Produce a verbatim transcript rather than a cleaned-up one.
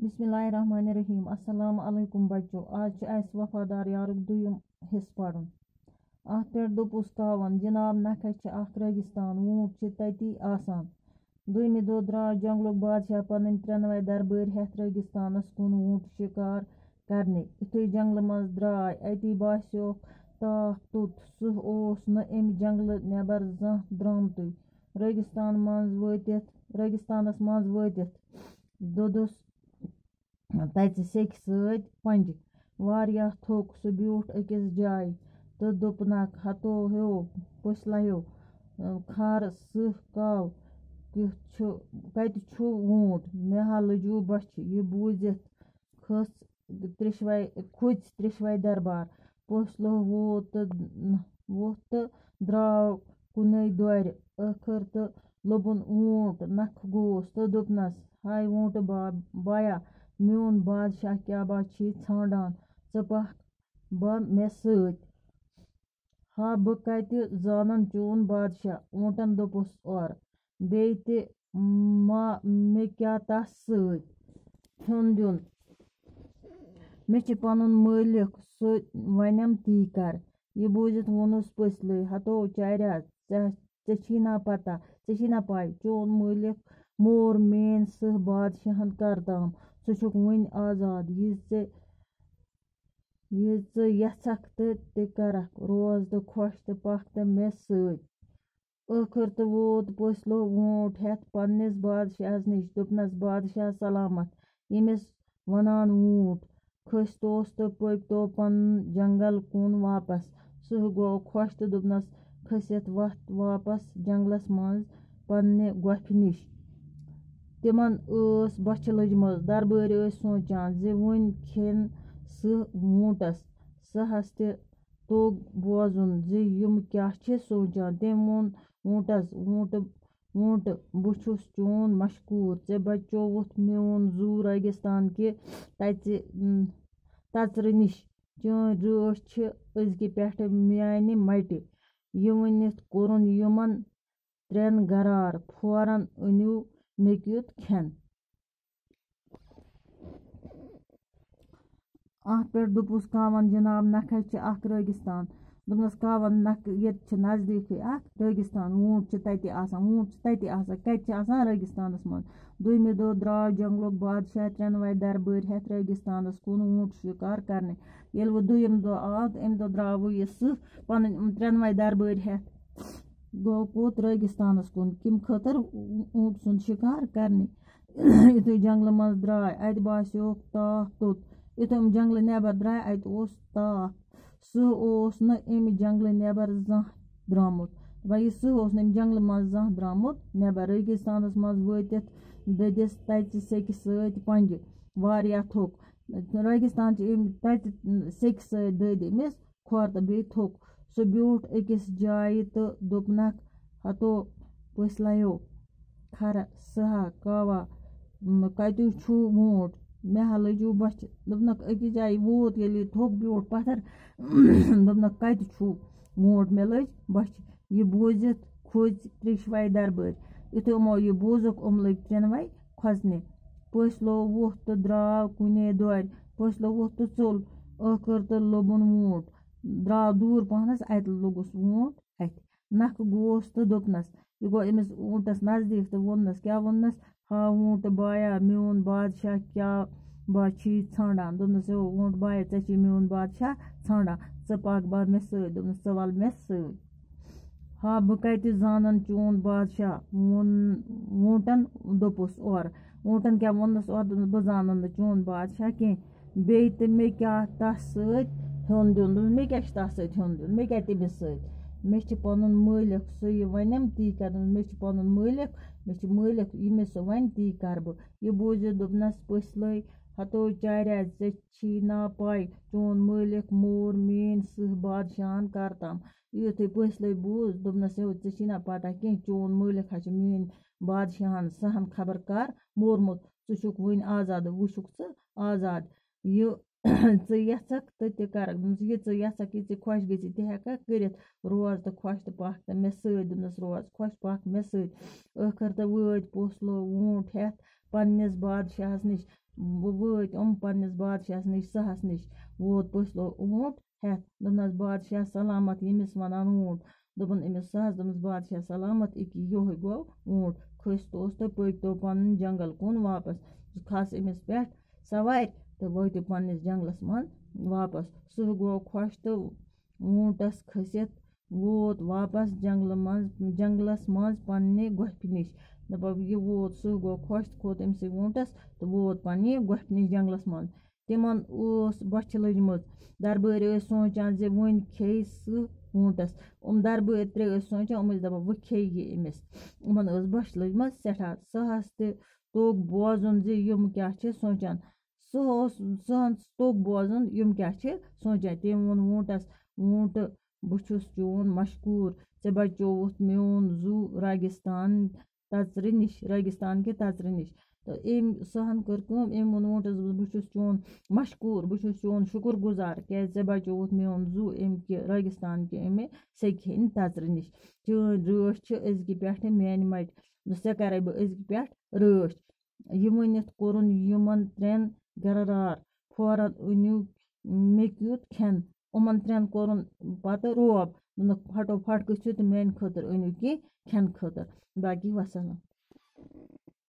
بسم اللہ الرحمن الرحیم۔ السلام علیکم بچو، آز چھُ اَسہِ وفادار یارُک دوٚیُم حصہٕ پَرُن۔ اَتھ پٮ۪ٹھ دوٚپُس کاوَن، "جناب نکھٕ چھِ اَکھ رٲگِستان، ووٗنٛٹ چھِ تٔتی آسان۔" دوٚیمہِ دۄہ درٛاو جنگلُک بادشاہ پنٕنۍ ترٛٮ۪نوَے دربٲرۍ ہٮ۪تھ رٲگِستانَس کُن ووٗنٛٹ شِکار کرنہِ۔ یُتھُے جنگلہٕ منٛز درٛاے، اَتی باسیوکھ تاپھ توٚت۔ سُہ اوس نہٕ اَمہِ جنگلہٕ نٮ۪بر زانٛہہ درٛامتُے۔ رٲگِستان منٛز وٲتِتھ، رٲگِستانَس منٛز وٲتِتھ دوٚدُس تَتہِ سیٚکہِ سۭتۍ پنٛجہِ۔ واریاہ تھوٚک۔ سُہ بیوٗٹھ أکِس جایہِ تہٕ دوٚپنَکھ، "ہتو ہیو، پٔژھلہ ہیو، کھار سٕہہ کاو، کیُتھ چھُ، کَتہِ چھُ ووٗنٛٹ؟ مےٚ ہا لٔجوٕ بۄچھِ۔" یہِ بوٗزِتھ کھٔژ ترٛیشوَے، کھوٚژ ترٛیشوَے دربار۔ پوٚژھ لوٚہ ووت تہٕ ووٚتھ تہٕ درٛاو کُنے دورِ۔ ٲخٕر تہٕ لوٚبُن ووٗنٛٹ نکھٕ گوس تہٕ دوٚپنَس، "ہاے ووٗنٛٹہٕ با-، بایا، میون بادشاہ کیٛاہ با چھی ژھانٛڈان؟ ژٕ پَکھ با مےٚ سۭتۍ۔" "ہا، بہٕ کَتہِ زانَن چون بادشاہ؟" ووٗنٛٹَن دوٚپُس اورٕ۔ "بیٚیہِ تہِ ما مےٚ کیٛاہ تَس سۭتۍ کھیوٚن دیُن؟ مےٚ چھِ پَنُن مٲلِک، سُہ وَنٮ۪م تی کَر۔" یہِ بوٗزِتھ ووٚنُس پٔژھلٕے، "ہتو چاریا، ژےٚ، ژےٚ چھی نا پَتہ، ژےٚ چھی نا پَے، چون مٲلِک مور میٛٲنۍ سٕہہ بادشاہَن کَر تام؟ ژٕ چھُکھ وُنہِ آزاد، یہِ ژےٚ، یہِ ژٕ یَژھکھ تہٕ تہِ کَرَکھ، روز تہٕ خۄش تہٕ پَکھ تہٕ مےٚ سۭتۍ۔" ٲخٕر تہٕ ووت پٔژھلو ووٗنٛٹ ہٮ۪تھ پنٛنِس بادشاہَس نِش۔ دوٚپنَس، "بادشاہ سلامت، ییٚمِس وَنان ووٗنٛٹ، کھٔسۍتوس تہٕ پٔکۍتو پنُن جنگل کُن واپس۔" سُہ گوٚو خۄش تہٕ دوٚپنَس، "کھٔسِتھ وَتھ واپس جنگلَس منٛز پنٛنہِ گۄپھِ نِش۔" تِمَن ٲس بۄچھِ لٔجمٕژ۔ دربٲرۍ ٲسۍ سونٛچان زِ وۄنۍ کھٮ۪ن سٕہہ ووٗنٛٹَس۔ سٕہَس تہِ توٚگ بوزُن زِ یِم کیٛاہ چھِ سونٛچان۔ تٔمۍ ووٚن ووٗنٛٹَس، "ووٗنٛٹہٕ، ووٗنٛٹہٕ، بہٕ چھُس چون مشکوٗر۔ ژےٚ بچووُتھ میون زُو رٲگِستان کہِ تَژِ، تَژرٕ نِش۔ چٲنۍ رٲچھ چھِ أزکہِ پٮ۪ٹھٕ میٛانہِ مَٹہِ۔" یہِ ؤنِتھ کوٚرُن یِمَن ترٛٮ۪ن گرار، "فوراً أنِو مےٚ کیُتھ کھٮ۪ن۔" اَتھ پٮ۪ٹھ دوٚپُس کاوَن، "جناب نکھٕ چھِ اَکھ رٲگِستان۔" دوٚپنَس، "کاوَن نکھٕ، ییٚتہِ چھِ نزدیٖکٕے اَکھ رٲگِستان، ووٗنٛٹ چھِ تَتی آسان، ووٗنٛٹ چھِ تَتی آسان، کَتہِ چھِ آسان؟ رٲگِستانَس منٛز۔" دوٚیمہِ دۄہ درٛاو جنگلُک بادشاہ ترٛٮ۪نوَے دربٲرۍ ہٮ۪تھ رٲگِستانَس کُن ووٗنٛٹ شِکار کرنہِ۔ ییٚلہِ وۄنۍ دوٚیِم دۄہ آو، تہٕ اَمہِ دۄہ درٛاو وۄنۍ یہِ سٕہہ پَنٕنۍ یِم ترٛٮ۪نوَے دربٲرۍ ہٮ۪تھ۔ گوٚو کوٚت؟ رٲگِستانَس کُن۔ کَمہِ خٲطرٕ؟ ووٗنٛٹ سُنٛد شِکار کرنہِ۔ یُتھُے جنگلہٕ منٛز درٛاے، اَتہِ باسیوکھ تاپھ توٚت۔ یُتھُے یِم جنگلہٕ نٮ۪بر درٛاے، اَتہِ اوس تاپھ۔ سٕہہ اوس نہٕ اَمہِ جنگلہٕ نٮ۪بر زانٛہہ درٛامُت۔ وۄنۍ یہِ سٕہہ اوس نہٕ اَمہِ جنگلہٕ منٛز زانٛہہ درٛامُت نٮ۪بر۔ رٲگِستانَس منٛز وٲتِتھ دٔدِس تَتہِ سیٚکہِ سۭتۍ پنٛجہِ۔ واریاہ تھوٚک۔ رٲگِستان چھِ أمۍ تَتہِ سیٚکہِ سۭتۍ دٔدۍ أمِس کھۄر تہٕ بیٚیہِ تھوٚک۔ سُہ بیوٗٹھ أکِس جایہِ تہٕ دوٚپنَکھ، "ہتو پٔژھلایو، کھرٕ سٕہہ کاوا، م، کَتہِ چھُ ووٗنٛٹ؟ مےٚ ہا لٔجوٕ بۄچھِ۔" دوٚپنَکھ، أکِس جایہِ ووت، ییٚلہِ یہِ تھوٚک بیوٗٹھ پَتھر، دوٚپنَکھ، "کَتہِ چھُ ووٗنٛٹ؟ مےٚ لٔج بۄچھِ۔" یہِ بوٗزِتھ کھوٗژ ترٛیشوَے دربٲرۍ۔ یُتھُے یِمو یہِ بوٗزُکھ، یِم لٔگۍ ترٛٮ۪نوَے کھۄژنہِ۔ پٔژھۍ لوٚو ووٚتھ تہٕ درٛاو کُنے دورِ۔ پٔژھۍ لوٚو ووٚتھ تہٕ ژوٚل۔ ٲخٕر تہٕ لوٚبُن ووٗنٛٹ۔ درٛاو دوٗر پَہنَس، اَتہِ لوٚگُس ووٗنٛٹ اَتھِ۔ نَکھٕ گوس تہٕ دوٚپنَس، یہِ گوٚو أمِس ووٗنٛٹَس نزدیٖک تہٕ ووٚننَس، کیٛاہ ووٚننَس؟ "ہا ووٗنٛٹہٕ بایا، میون بادشاہ کیٛاہ با چھی ژھانٛڈان؟" دوٚپنَس، "ہے ووٗنٛٹہٕ بایا، ژےٚ چھی میون بادشاہ ژھانٛڈان، ژٕ پَکھ با مےٚ سۭتۍ۔" دوٚپنَس، "ژٕ وَل مےٚ سۭتۍ۔" "ہا، بہٕ کَتہِ زانَن چون بادشاہ؟" ووٚن، ووٗنٛٹَن دوٚپُس اورٕ۔ ووٗنٛٹَن کیٛاہ ووٚننَس اورٕ؟ دوٚپنَس، "بہٕ زانَن نہٕ چون بادشاہ کینٛہہ۔ بیٚیہِ تہٕ مےٚ کیٛاہ تَس سۭتۍ ہیوٚن دیُن؟" دوٚپُن، "مےٚ کیٛاہ چھُ تَس سۭتۍ ہیوٚن دیُن؟ مےٚ کیٛاہ تٔمِس سۭتۍ؟ مےٚ چھِ پَنُن مٲلِک، سُہ یہِ وَنٮ۪م تی کَرٕ۔ مےٚ چھِ پَنُن مٲلِک، مےٚ چھِ مٲلِک، ییٚمِس سُہ وَنہِ تی کَرٕ بہٕ۔" یہِ بوٗزِتھ دوٚپنَس پٔژھۍ لٲے، "ہتو چاریا، ژےٚ چھی نا پَے، چون مٲلِک مور میٛٲنۍ سٕہہ بادشاہَن کَر تام؟" یُتھُے پٔژھۍ لٲے بوٗز، دوٚپنَس، "ہے ژےٚ چھی نا پَتہ کینٛہہ، چون مٲلِک ہا چھُ میٛٲنۍ بادشاہَن سٕہَن خبر کَر مورمُت۔ ژٕ چھُکھ وٕنہِ آزاد، وٕچھُکھ ژٕ آزاد۔ یہِ ژٕ یَژھَکھ تہٕ تہِ کَرَکھ۔" دوٚپمَس، "یہِ ژٕ یَژھَکھ، یہِ ژےٚ خۄش گژھِ، تہِ ہٮ۪کَکھ کٔرِتھ۔ روز تہٕ خۄش تہٕ پَکھ تہٕ مےٚ سۭتۍ۔" دوٚپنَس، "روز خۄش، پَکھ مےٚ سۭتۍ۔" ٲخٕر تہٕ وٲتۍ پوٚژھ لوٚو ووٗنٛٹ ہٮ۪تھ پنٛنِس بادشاہَس نِش۔ وۄنۍ وٲتۍ یِم پنٛنِس بادشاہَس نِش، سٕہَس نِش۔ ووت پٔژھۍ لوگ اوٗنٹ ہٮ۪تھ۔ دوٚپنَس، "بادشاہ سلامت، ییٚمِس وَنان اوٗنٹ۔" دوٚپُن أمِس سٕہَس، دوٚپنَس، "بادشاہ سلامت، ییٚکیٛاہ یِہوٚے گوٚو اوٗنٹ۔ کھٔسۍ توس تہٕ پٔکۍ تو پَنُن جنٛگل کُن واپس۔" کھَس أمِس پٮ۪ٹھ سوارِ تہٕ وٲتِو پنٛنِس جنٛگلَس منٛز واپس۔ سٕہہ گوٚو خۄش تہٕ اوٗنٹَس کھٔسِتھ ووت واپس جنٛگلہٕ منٛز، جنٛگلَس منٛز پنٛنہِ گۄپھِ نِش۔ دَپان، یہِ ووت، سٕہہ گوٚو خۄش تہٕ کھوٚت أمۍ سٕے اوٗنٹَس تہٕ ووت پنٛنہِ گۄپھِ نِش جنٛگلَس منٛز۔ تِمَن اوس بۄچھِ لٔجمٕژ۔ دربٲرۍ ٲسۍ سونٛچان زِ وۄنۍ کھیٚیہِ سٕہہ اوٗنٹَس۔ یِم دربٲرۍ ترٛےٚ ٲسۍ سونٛچان، یِم ٲسۍ دَپان، وۄنۍ کھیٚیہِ یہِ أمِس۔ یِمَن ٲس بۄچھِ لٔجمٕژ سٮ۪ٹھاہ۔ سٕہَس تہِ توٚگ بوزُن زِ یِم کیٛاہ چھِ سونٛچان۔ سٕہہ اوس، سٕہَن توٚگ بوزُن یِم کیٛاہ چھِ سونٛچان۔ تٔمۍ ووٚن ووٗنٛٹَس، "ووٗنٛٹہٕ، بہٕ چھُس چون مشکوٗر، ژےٚ بچووُتھ میون زُو راگِستان تَژرِ نِش، راگِستان کہِ تَژرِ نِش۔" تہٕ أمۍ، سٕہَن کٔر کٲم، أمۍ ووٚن ووٗنٛٹَس، "بہٕ چھُس چون مشکوٗر، بہٕ چھُس چون شُکُر گُزار، کیٛازِ ژےٚ بچووُتھ میون زُو اَمہِ کہِ راگِستان کہِ اَمہِ سیٚکہِ ہِنٛدِ تَژرِ نِش۔ چٲنۍ رٲچھ چھِ أزکہِ پٮ۪ٹھٕ میٛانہِ مَٹہِ، ژےٚ کَرَے بہٕ أزکہِ پٮ۪ٹھ رٲچھ۔" یہِ ؤنِتھ کوٚرُن یِمَن ترٛٮ۪ن گررار، "فوراً أنِو مےٚ کیُتھ کھٮ۪ن۔" یِمَن ترٛٮ۪ن کوٚرُن پَتہٕ روب، دوٚپنَکھ، "پھٹو پھٹ گٔژھِو تہٕ میٛانہِ خٲطرٕ أنِو کینٛہہ کھٮ۪نہٕ خٲطرٕ۔" باقی وَسَلام۔